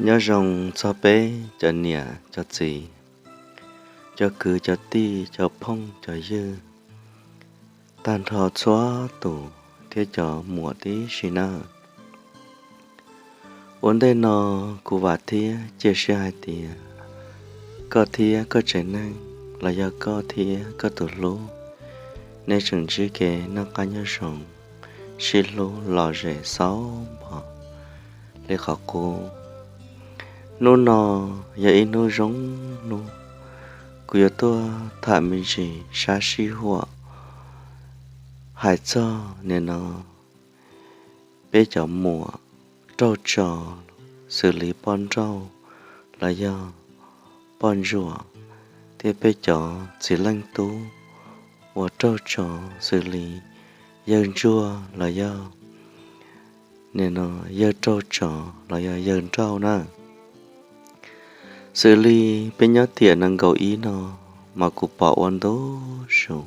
Nyob zoo txog peb cov niam cov txiv, cov kwv cov tij, cov phooj cov ywg, tag nrho txhua tus thiab cov muam tib si nawb. Ua ntej no kuv vam thiab cia siab hais tias koj thiab koj tsev neeg, los yog koj thiab koj tus hlub, nej tseem ntsib kev noj qab nyob zoo, sib hlub lom zem xauv npog li qhov qub. Hnub no yog ib hnub zoo hnub, kuv yuav tuaj tham me ntsis sab sij huam hais txog nim no peb cov muam raug tso xws li poj nrauj los yog poj ntsuam, thiab peb cov txiv leej tub uas raug tso xws li yawg ntsuag los yog nim no yawg raug tso los yog yawg nrauj na. Xws li peb nyob tiam nees nkaum ib no mas kuv pom ua ntu zus,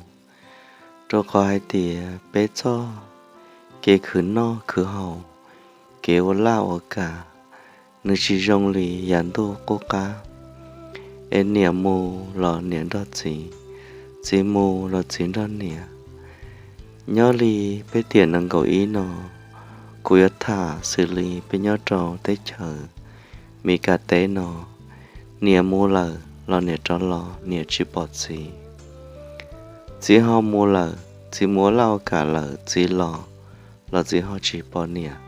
rau qhov hais tias peb txoj kev khwv noj khwv haus, kev ua laj ua kam, nws tsis zoo li yav ntuj qub qab, es niam mus los niam nrog txiv, txiv mus los txiv nrog niam. Nyob li peb tiam nees nkaum ib no, kuv yuav tham xws li peb nyob rau teb chaws Mes Kas teb no, niam mus lawm los niam rov los niam tsis pom txiv. Txiv ho mus lawm, txiv mus ua laj ua kam lawm, txiv los los txiv ho tsis pom niam.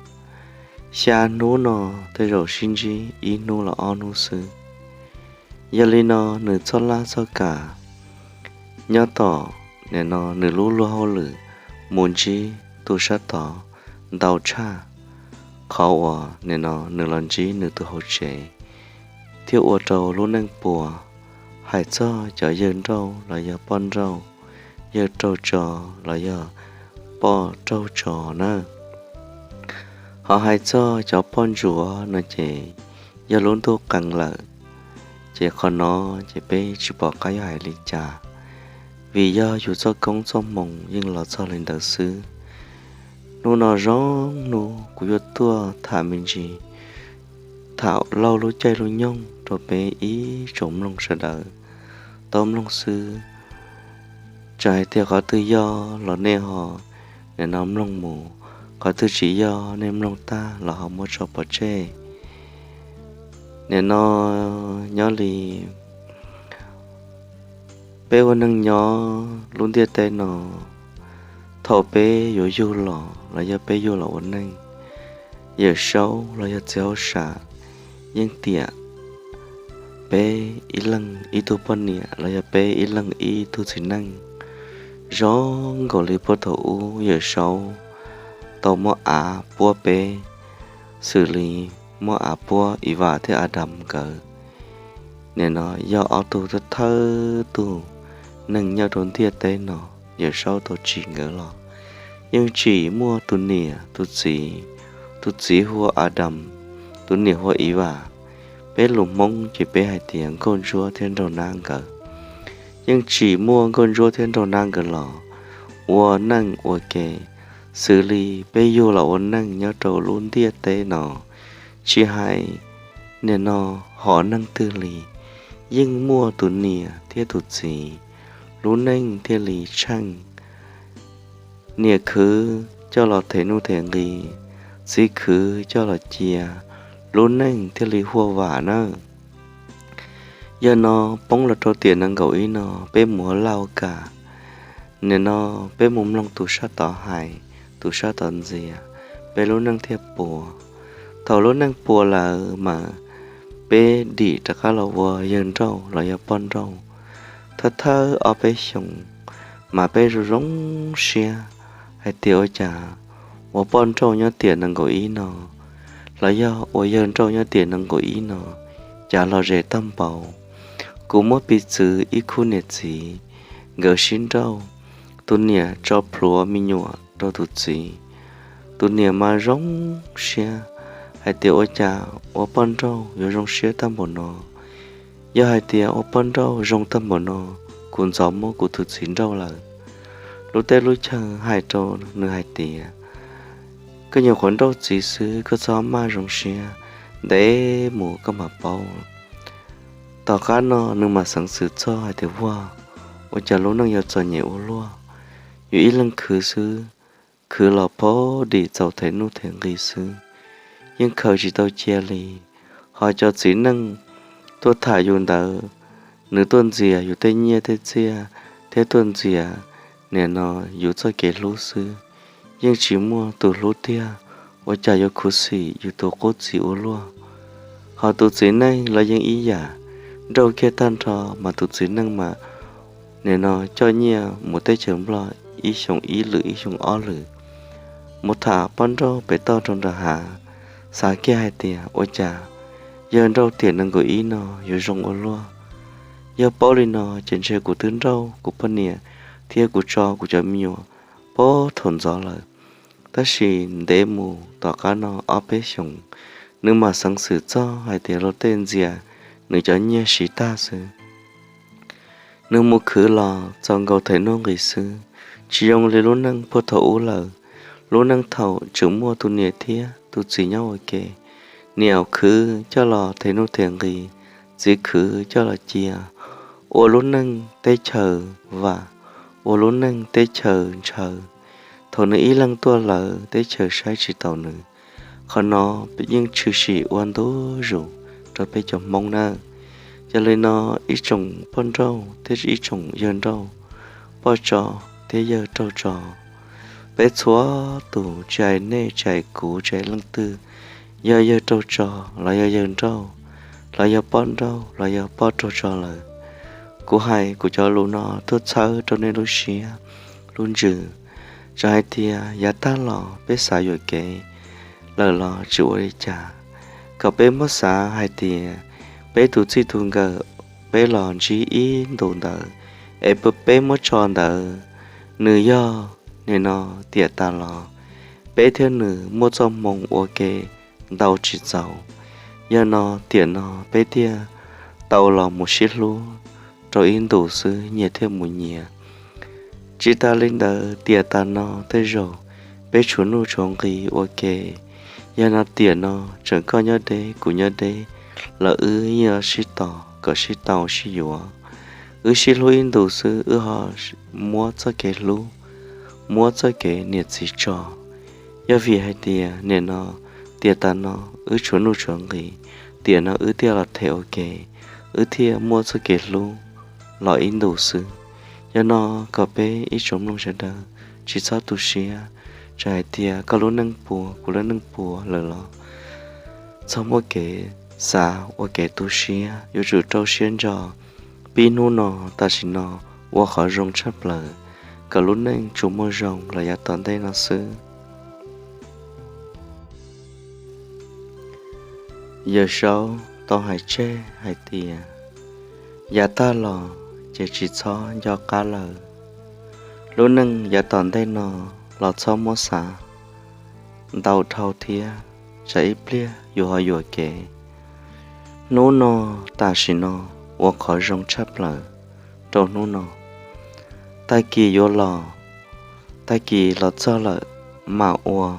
Xya hnub no tej zaum sib ntsib ib hnub los ob hnub xwb. Yog li no nws txoj laj txoj kam nyob tom nim no nws lub luag hauj lwm mus ntsib tus sab tod ntau tshaj qhov uas nim no nws los ntsib nws tus hauv tsev, thiab ua rau lub neej puas. Hais txog cov yawg nrauj los yog poj nrauj, yawg raug tso los yog poj raug tso na. Ho hais txog cov poj ntsuam no ces yog lub ntuj qees lawm, ces qhov no ces peb tsis pom qab yuav hais li cas, vim yog yus txoj koob txoj hmoo yeej los txog li ntawd xwb. Hnub no zoo hnub kuv yuav tuaj tham me ntsis, tham laug lub caij lub nyoog rau peb ib tsoom mloog sawv daws tau mloog xwb. Txawm hais tias qhov twg yog los nej ho nim no mloog mus, qhov twg tsis yog nej mloog tag los ho muab tso pov tseg. Nim no nyob li peb ua neeg nyob lub ntiaj teb no, thaum peb yuav yug los los yog peb yug los ua neej, Yawm Saub los yog txiv hauj sam yeej tiam peb ib leeg ib tug poj niam los yog peb ib leeg ib tug txiv neej. Zoo nkaus li puag thaum ub Yawm Saub tau muab av puab peb, xws li muab av puab Iva thiab Adas nkawd. Nim no yog ob tug thawj thawj tug neeg nyob rau ntiaj teb no, Yawm Saub tau tsim nkawd los yeej tsim muaj tus niam tus txiv, tus txiv hu ua Adas, tus niam hu ua Iva. Peb lus Hmoob ces peb hais tias nkauj ntsuab thiab nraug nab nkawd. Yeej tsim muaj nkauj ntsuab thiab nraug nab nkawd los ua neej ua ke, xws li peb yug los ua neej nyob rau lub ntiaj teb no. Tsis hais nim no hom neeg twg li, yeej muaj tus niam thiab tus txiv, lub neej thiaj li tsheej. Niam khwv coj los them nuj them nqi, txiv khwv coj los cia, lub neej thiaj li huaj vam nawb. Yog no poob los rau tiam nees nkaum ib no peb mus ua laj ua kam, nim no peb mus mloog tus sab tod hais, tus sab tod ntxias, peb lub neej thiaj puas. Thaum lub neej puas lawm mas peb dim rov qab los ua yawg nrauj los yog poj nrauj. Thawj thawj ob peb xyoos mas peb zoo zoo siab hais tias ua cas ua poj nrauj nyob tiam nees nkaum ib no los yog ua yawg nrauj nyob tiam nees nkaum ib no cas los zem tag npaum. Kuv muab piv txwv ib khub niam txiv, nkawd sib nrauj, tus niam tso plhuav me nyuam rau tus txiv. Tus niam mas zoo siab hais tias ua cas ua poj nrauj yuav zoo siab tag npaum no. Yog hais tias ua poj nrauj zoo tag npaum no, kuv ntxov muab kuv tus txiv nrauj lawm. Lub teb lub chaw hais rau nws hais tias, koj nyuam qhuav nrauj txiv xwb, koj txhob maj zoo siab, ntev mus koj mam paub. Tom qab no nws mam xeev xwm txog hais tias, Ua, ua cas lub neej yuav txom nyem ua luaj? Yus ib leeg khwv xwb, khwv los pab dim txaus them nuj them nqi xwb, yeej khaws tsis tau cia li. Ho cov txiv neej tuaj tham yus ntawd, nws tuaj ntxias yus tej nyiaj tej txiaj thiab tuaj ntxias nim no yus txoj kev hlub xwb, yeej tsis muaj tus hlub tiag. Ua cas yuav khuv xim yus tus qub txiv ua luaj? Ho tus txiv neej los yeej ib yam, nrauj kiag tag nrho mas tus txiv neej mas nim no coj nyiaj mus teb chaws Nplog ib xyoos ib lwm ib xyoos ob lwm, mus tham poj nrauj pem toj rau nram hav, xav kiag hais tias, Ua cas yawg nrauj tiam nees nkaum ib no yuav zoo ua luaj? Yog paub li no ces ntshe kuv twb nrauj kuv poj niam thiab kuv tso kuv cov me nyuam puag thaum ntxov lawm. Tab sis ntev mus tom qab no ob peb xyoos, nws mam xeev xwm txog hais tias luag tej ntxias nws cov nyiaj siv tag xwb. Nws mus khwv los txaus nkaus them nuj nqi xwb, tsis zoo li lub neej puag thaum ub lawm. Lub neej thaum tseem muaj tus niam thiab tus txiv nyob ua ke, niam khwv coj los them nuj them nqi, txiv khwv coj los cia, ua lub neej teb chaws vam, ua lub neej teb chaws ntshaw. Thaum nws ib leeg tuaj lawm teb chaws saib tsis taus nws. Qhov no yeej tshwm sim ua ntu zus rau peb cov Hmoob nawb. Yog li no, ib tsoom poj nrauj thiab ib tsoom yawg nrauj, poj tso thiab yawg raug tso, peb txhua tus, tsis hais nej tsis hais kuv tsis hais leej twg, yog yawg raug tso los yog yawg nrauj, los yog poj nrauj los yog poj raug tso lawm, kuv hais kuv cov lus no tuaj txhawb rau nej lub siab lub ntsws. Txawm hais tias yav tag los peb xav yuam kev lawm los tsis ua li cas, kom peb muab xav hais tias peb tus txij tus nkawm peb los ntsib ib ntus ntawd, es peb muab tso ntawd, nws yog nim no tiam tas los, peb thiab nws muaj txoj hmoo ua ke ntau tsis txaus. Yog no tiam no peb thiaj tau los mus sib hlub rau ib ntus xwb nyias thiaj mus nyias. Tsis tas li ntawd tiam tas no tej zaum peb tshuav nuj tshuav nqi ua ke. Yog no tiam no tseem koj nyob deb kuv nyob deb los wb yeej yuav sib tos kom sib tau sib yuav. Wb sib hlub ib ntus xwb wb ho muab txoj kev hlub, muab txoj kev niam txiv tso. Yog vim hais tias nim no tiam tas no wb tshuav nuj tshuav nqi, tiam no wb thiaj los them ua ke, wb thiaj muaj txoj kev hlub los ib ntus xwb. Yog no kom peb ib tsoom mloog sawv daws tsis txhob tu siab, txawm hais tias koj lub neej puas kuv lub neej puas lawm los txhob muaj kev xav ua kev tu siab, yuav tsum rau siab ntso pib hnub no tam sim no ua qhov zoo tshaj plaws kom lub neej tsuas muaj zoo los yav tom ntej no xwb. Yawm Saub tau hais tseg hais tias, yav tag los ces tsis txhob nco qab lawm. Lub neej yav tom ntej no los txhob muab xav ntau dhau thiab, tsam ib pliag yus ho yuam kev. Hnub no tam sim no ua qhov zoo tshaj plaws rau hnub no. Tag kis yuav los, tag kis los txog lawm mam ua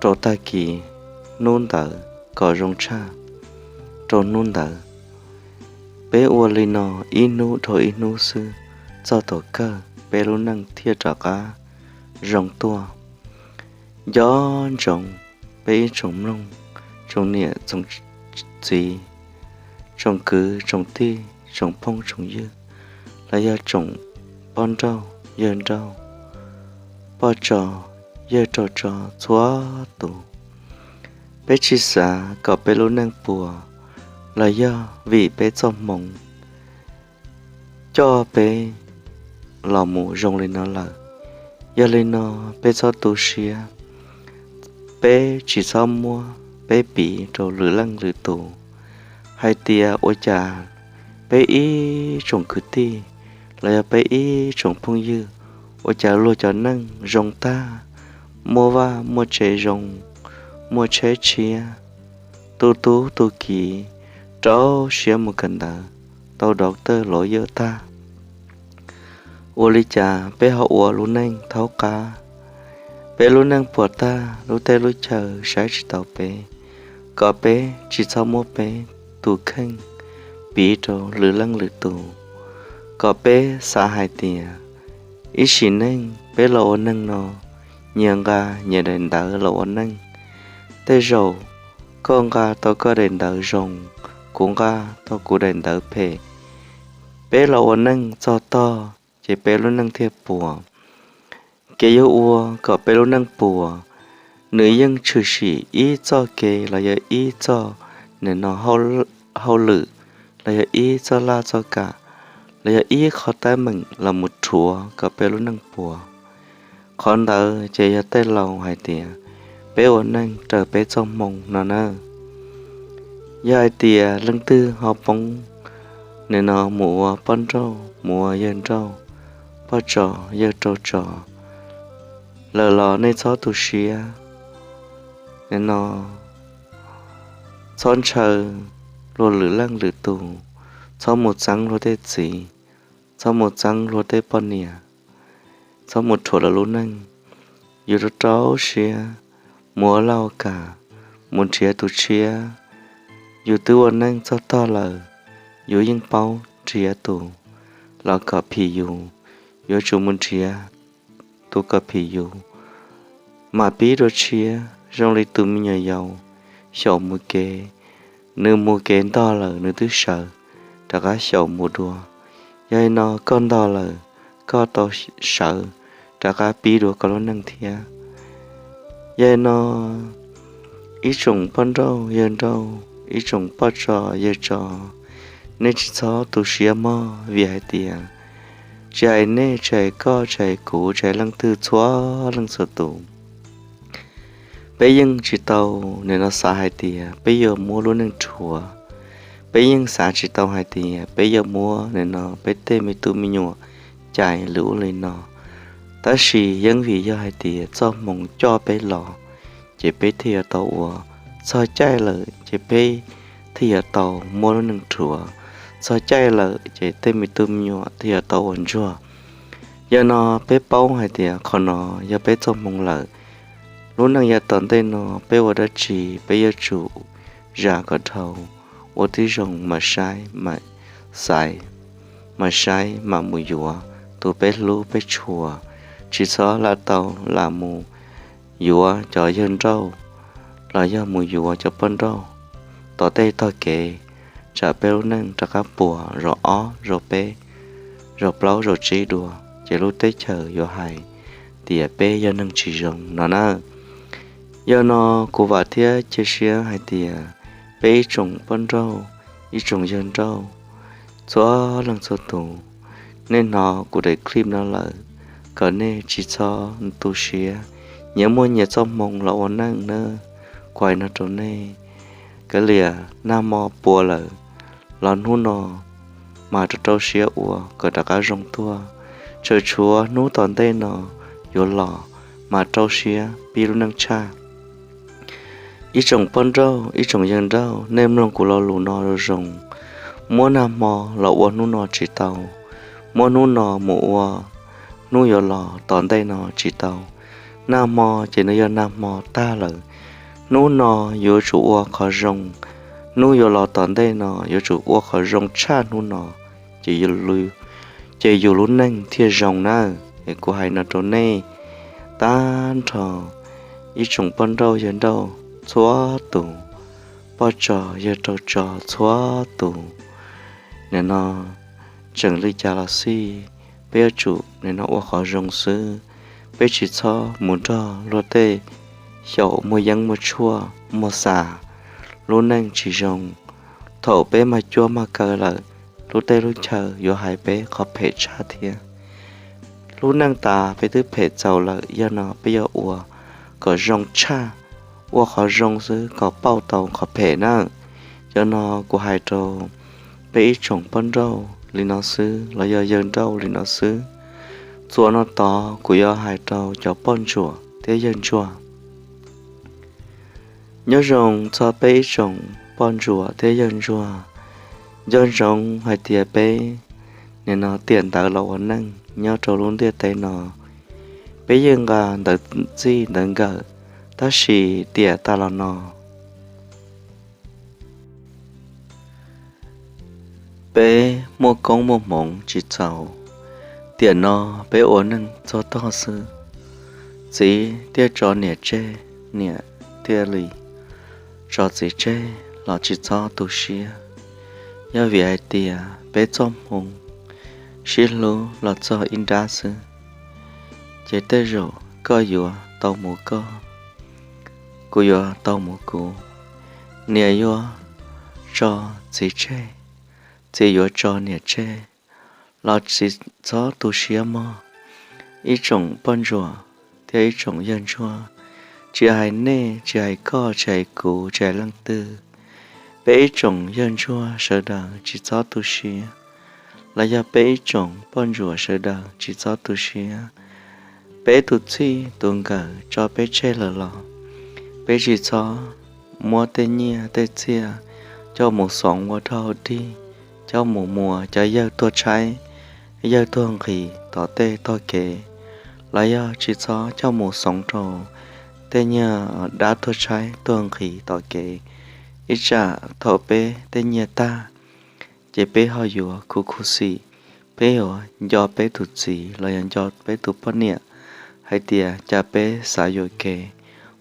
rau tag kis, hnub ntawd kom zoo tshaj rau hnub ntawd. Peb ua li no ib hnub dhau ib hnub xwb, txog thaum kawg peb lub neej thiaj rov qab zoo tuaj. Nco ntsoov peb ib tsoom mloog, tsoom niam tsoom txiv, tsoom kwv tsoom tij, tsoom phooj tsoom ywg, los yog tsoom poj nrauj yawg nrauj, poj tso yawg raug tso txhua tus. Peb tsis xav kom peb lub neej puas los yog vim peb txoj hmoo coj peb los mus zoo li no lawm. Yog li no peb txhob tu siab, peb tsis txhob muab peb piv rau lwm leej lwm tus hais tias ua cas peb ib tsoom kwv tij los yog peb ib tsoom phooj ywg, ua cas luag cov neej zoo tag, muaj vaj muaj tsev zoo, muaj tsheb tshiab, tu tub tu kiv, rau siab mus kawm ntawv, tau doctor lawyer tag. Ua li cas peb ho ua lub neej thaub qab, peb lub neej puas tag, lub teb lub chaw saib tsis taus peb, kom peb tsis txhob muab peb tus kheej piv rau lwm leej lwm tus, kom peb xav hais tias ib sim neej peb los ua neej no, nyias nqa nyias daim ntawv los ua neej. Tej zaum koj nqa tau koj daim ntawv zoo, kuv nqa tau kuv daim ntawv phem. Peb los ua neej txog tog ces peb lub neej thiaj puas. Kev yuav ua kom peb lub neej puas, nws yeej tshwm sim ib txoj kev los yog ib txoj, nim no, hauj lwm, los yog ib txoj laj txoj kam, los yog ib qhov teeb meem los mus rhuav kom peb lub neej puas. Qhov ntawd ces yog tej laus hais tias peb ua neej raws peb txoj hmoo no na. Yog hais tias leej twg ho poob, nim no, mus ua poj nrauj, mus ua yawg nrauj, poj tso, yawg rau tso lawm los nej txhob tu siab, nim no, txhob ntshaw luag lwm leej lwm tus, txhob mus txeeb luag tej txiv, txhob mus txeeb luag tej poj niam, txhob mus rhuav lawv lub neej. Yus rau rau siab, mus ua laj ua kam, mus nrhiav tus tshiab. Yus twb ua neej txog tog lawm, yus yeej paub nrhiav tus los kom phim yus, yuav tsum mus nrhiav tus kom phim yus, mam pib dua tshiab. Zoo li tus me nyuam yaus xyaum mus kev, nws mus kev ntog lawm nws twb sawv, rov qab xyaum mus dua. Yog li no koj ntog lawm, koj tau sawv, rov qab pib dua koj lub neej thiab. Yog li no, ib tsoom poj nrauj yawg nrauj, ib tsoom poj tso yawg tso, nej tsis txhob tu siab mog, vim hais tias tsis hais nej, tsis hais koj, tsis hais kuv, tsis hais leej twg, txhua leej txhua tus, peb yeej tsis tau, nim no, xav hais tias peb yuav muab lub neej rhuav. Peb yeej xav tsis tau hais tias peb yuav muab, nim no, peb tej me tub me nyuam cais li ub li no. Tab sis yeej vim yog hais tias txoj hmoo coj peb los, ces peb thiaj yuav tau ua. Txog caij lawm ces peb thiaj yuav tau muab lub neej rhuav. Txog caij lawm ces tej me tub me nyuam thiaj yuav tau ua ntsuag. Yog no peb paub hais tias qhov no yog peb txoj hmoo lawm. Lub neej yav tom ntej no peb ua dab tsi peb yuav tsum zam kom dhau, ua tib zoo mam saib, mam xaiv, mam saib mam mus yuav tus peb hlub peb tshua. Tsis txhob lam tau lam mus yuav cov yawg nrauj los yog mus yuav cov poj nrauj tom tej tog kev, tsam peb lub neej rov qab puas zaum ob zaum peb, zaum plaub zaum tsib dua, ces lub teb chaws yuav hais tias peb yog neeg tsis zoo no na. Yog no kuv vam thiab cia siab hais tias peb ib tsoom poj nrauj, ib tsoom yawg nrauj, txhua leej txhua tus, nej hnov kuv daim clip no lawm, kom nej tsis txhob tu siab, nyias muaj nyias txoj hmoo los ua neej nawb. Kuv hais no rau nej, kav liam nag hmo puas lawm los hnub no mas rau rau siab ua kom rov qab zoo tuaj. Tseem tshuav hnub tom ntej no yuav los, mas rau siab pib lub neej tshaj. Ib tsoom poj nrauj, ib tsoom yawg nrauj, nej mloog kuv lo lus no zoo zoo. Muab nag hmo los ua hnub no tsis tau, muab hnub no mus ua hnub yuav los tom ntej no tsis tau. Nag hmo ces nws yog nag hmo tag lawm. Hnub no yuav tsum ua qhov zoo, hnub yuav los tom ntej no yuav tsum ua qhov zoo tshaj hnub no, ces yus lub neej thiaj zoo na. Es kuv hais no rau nej tag nrho, ib tsoom poj nrauj yawg nrauj txhua tus, poj tso yawg rau tso txhua tus. Nim no tseem li cas los xij, peb yuav tsum nim no ua qhov zoo xwb. Peb tsis txhob mus nrog luag tej xyaum muaj yeeb muaj tshuaj muag xa, lub neej tsis zoo. Thaum peb mag cuab mag kaw lawm, lub teb lub chaw yuav hais peb qhov phem tshaj thiab. Lub neej tas peb twb phem txaus lawm, yog no peb yuav ua kom zoo tshaj, ua qhov zoo xwb kom pauj tau qhov phem na. Yog no kuv hais rau peb ib tsoom poj nrauj li no xwb los yog yawg nrauj li no xwb. Txuas no tod kuv yuav hais rau cov poj ntsuam thiab yawg ntsuag. Nyob zoo txog peb ib tsoom poj ntsuam thiab yawg ntsuag, nco ntsoov hais tias peb nim no tiam ntawv los ua neej nyob rau lub ntiaj teb no, peb yeej nqa ntawv txij ntawv nkawm, tab sis tiam tas los no Peb muaj koob muaj hmoov tsis txaus, tiam no peb ua neej txog tog xwb. Txiv thiaj tso niam tseg, niam thiaj li tso txiv tseg los tsis txhob tu siab. Yog vim hais tias peb txoj hmoo sib hlub los txog ib nrab xwb, ces tej zaum koj yuav tau mus koj, kuv yuav tau mus kuv. Niam yuav tso txiv tseg, txiv yuav tso niam tseg los tsis txhob tu siab mog. Ib tsoom poj ntsuam thiab ib tsoom yawg ntsuag, tsis hais nej, tsis hais koj, tsis hais kuv, tsis hais leej twg, peb ib tsoom yawg ntsuag sawv daws tsis txhob tu siab, los yog peb ib tsoom poj ntsuam sawv daws tsis txhob tu siab. Peb tus txij tus nkawm tso peb tseg lawm los peb tsis txhob muab tej nyiaj tej txiaj coj mus xoov ua dhau dig, coj mus muas cov yawg tuag tshaib, yawg tuag nqhis tom tej tog kev, los yog tsis txhob coj mus xoov rau tej niag dab tuag tshaib tuag nqhis tom kev. Ib tsam thaum peb tej nyiaj tag, ces peb ho yuav khuv khuv xim, peb yuav nco peb tus txiv los yog nco peb tus poj niam hais tias cas peb xav yuam kev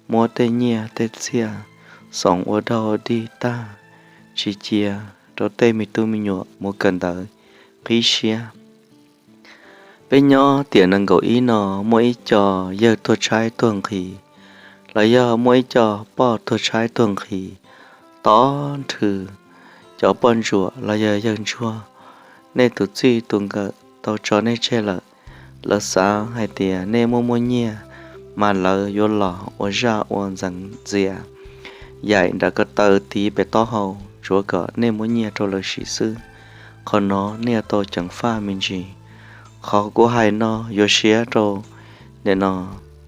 muab tej nyiaj tej txiaj xoov ua dhau dig tag, tsis cia rau tej me tub me nyuam mus kawm ntawv qib siab. Peb nyob tiam nees nkaum ib no muaj ib co yawg tuag tshaib tuag nqhis, los yog muaj ib co poj tuag tshaib tuag nqhis, tov nrhw cov poj ntsuam los yog yawg ntsuag, nej tus txij tus nkawm tau tso nej tseg lawm. Lawv xav hais tias nej muaj muaj nyiaj, mas lawv yuav los ua zaj ua ntxeev ntxias yaim nram ko taw tiv pem taub hau, tsuav kom nej muab nyiaj rau lawv siv xwb. Qhov no nej yuav tau ceev faj me ntsis. Qhov kuv hais no yuav siab rau nim no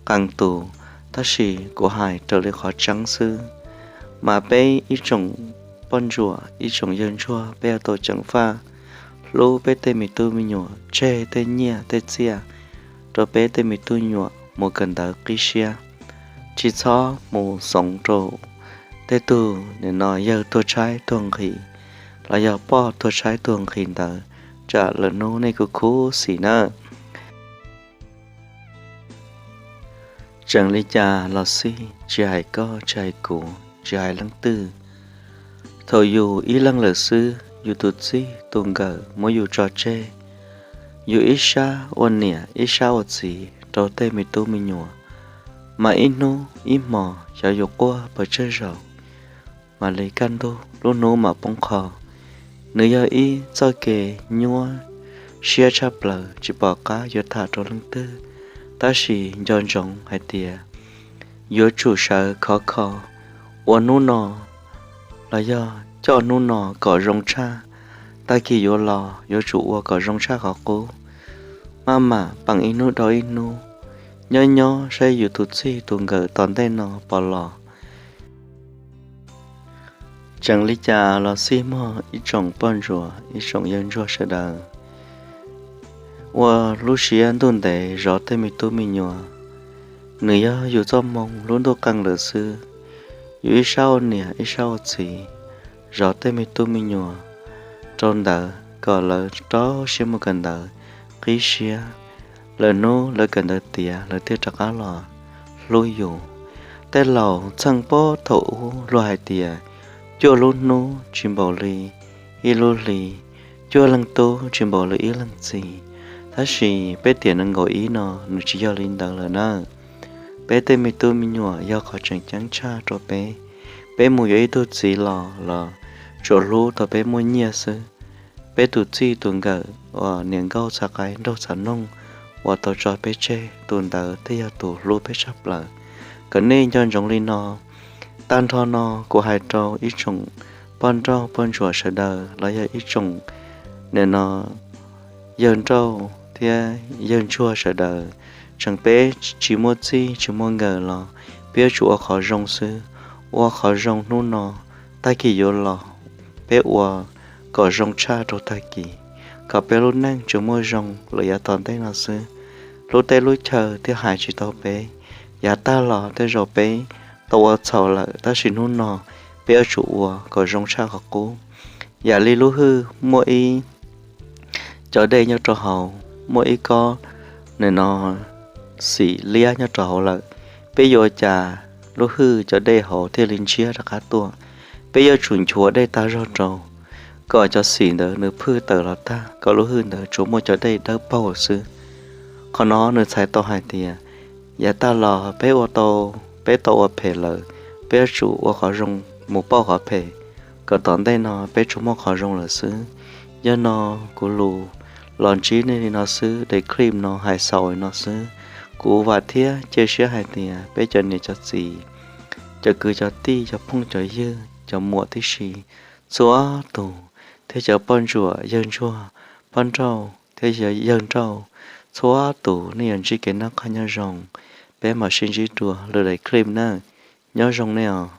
qee tus, tab sis kuv hais raws li qhov tseeb xwb. Mas peb ib tsoom poj ntsuam ib tsoom yawg ntsuag peb yuav tau ceev faj, hlub peb tej me tub me nyuam, tseg tej nyiaj tej txiaj rau peb tej me tub nyuam mus kawm ntawv qib siab, tsis txhob mus xoov rau tej tug nim no yawg tuag tshaib tuag nqhis los yog poj tuag tshaib tuag nqhis ntawd, tsam lwm hnub nej kuj khuv xim nawb. Tseem li cas los xij, tsis hais koj tsis hais kuv tsis hais leej twg, thaum yus ib leeg lawm xwb, yus tus txij tus nkawm muab yus tso tseg, yus ib sab ua niam ib sab ua txiv rau tej me tub me nyuam, mas ib hnub ib hmos xyov yus quaj pes tsawg zaus, mam li kaj ntug lub hnub mam poob qho. Nws yog ib txoj kev nyuaj siab tshaj plaws tsis pom qab yuav tham rau leej twg, tab sis nco ntsoov hais tias yuav tsum sawv khov kho ua hnub no los yog coj hnub no kom zoo tshaj, tag kis yuav los yuav tsum ua kom zoo tshaj qhov qub, maj mam peem ib hnub dhau ib hnub, nyob nyob saib yus tus txij tus nkawm tom ntej no pom los. Tseem li cas los xij mog ib tsoom poj ntsuam ib tsoom yawg ntsuag sawv daws, ua lub siab ntuj ntev zov tej me tub me nyuam. Nws yog yus txoj hmoo lub ntuj qeej lawm xwb, yus ib sab ua niam ib sab ua txiv zov tej me tub me nyuam rau ntawd kom lawv rau siab mus kawm ntawv qib siab, lwm hnub lawv kawm ntawv tiav lawv thiaj rov qab los hlub yus. Tej laus txheej pob thaum ub luag hais tias cuaj lub hnub tsis npaum li ib lub hli, cuaj leej tub tsis npaum li ib leej txiv. Tab sis peb tiam nees nkaum ib no nws tsis yog li ntawd lawm na. Peb tej me tub me nyuam yog qhov tseem ceeb tshaj rau peb. Peb mus yuav ib tug txiv los los tsuas hlub tau peb muaj nyiaj xwb. Peb tus txij tus nkawm uas niam nkauj txhav qaib nraug txhav noog uas tau tso peb tseg, tus ntawd thiaj yog tus hlub peb tshaj plaws. Kom nej nco ntsoov li no. Tag nrho no kuv hais rau ib tsoom poj nrauj poj ntsuam sawv daws los yog ib tsoom nim no yawg nrauj thiab yawg ntsuag sawv daws, tseem peb tsis muaj txij tsis muaj nkawm los peb yuav tsum ua qhov zoo xwb. Ua qhov zoo hnub no, tag kis yuav los peb ua kom zoo tshaj rau tag kis, kom peb lub neej tsuas muaj zoo lawm yav tom ntej no xwb. Lub teb lub chaw thiaj hais tsis tau peb. Yav tag los tej zaum peb tau ua txhaum lawm, tab sis hnub no peb yuav tsum ua kom zoo tshaj qhov qub. Yam li lub hwj muaj ib cov dej nyob rau hauv, muaj ib kob nim no xim liab nyob rau hauv lawm. Peb yuav ua cas lub hwj cov dej hauv thiaj li ntsiab rov qab tuaj? Peb yuav tsum nchuav dej tag zog rau, kom cov xim ntawd nws phwj tawm los tag, kom lub hwj ntawd tsuas muaj cov dej dawb paug xwb. Qhov no nws txhais tau hais tias, yav tag los peb ua tau, peb tau ua phem lawm, peb yuav tsum ua qhov zoo mus pauj qhov phem, kom tom ntej no peb tsuas muaj qhov zoo lawm xwb. Yog no kuv lus los ntsib nej li no xwb, daim clip no hais xaus li no xwb. Kuv vam thiab cia siab hais tias peb cov niam cov txiv, cov kwv cov tij, cov phooj cov ywg, cov muam tib si, txhua tus, thiab cov poj ntsuam yawg ntsuag, poj nrauj thiab yawg nrauj, txhua tus nej yuav ntsib kev noj qab nyob zoo. Peb mam sib ntsib dua lwm daim clip nawb. Nyob zoo nej os.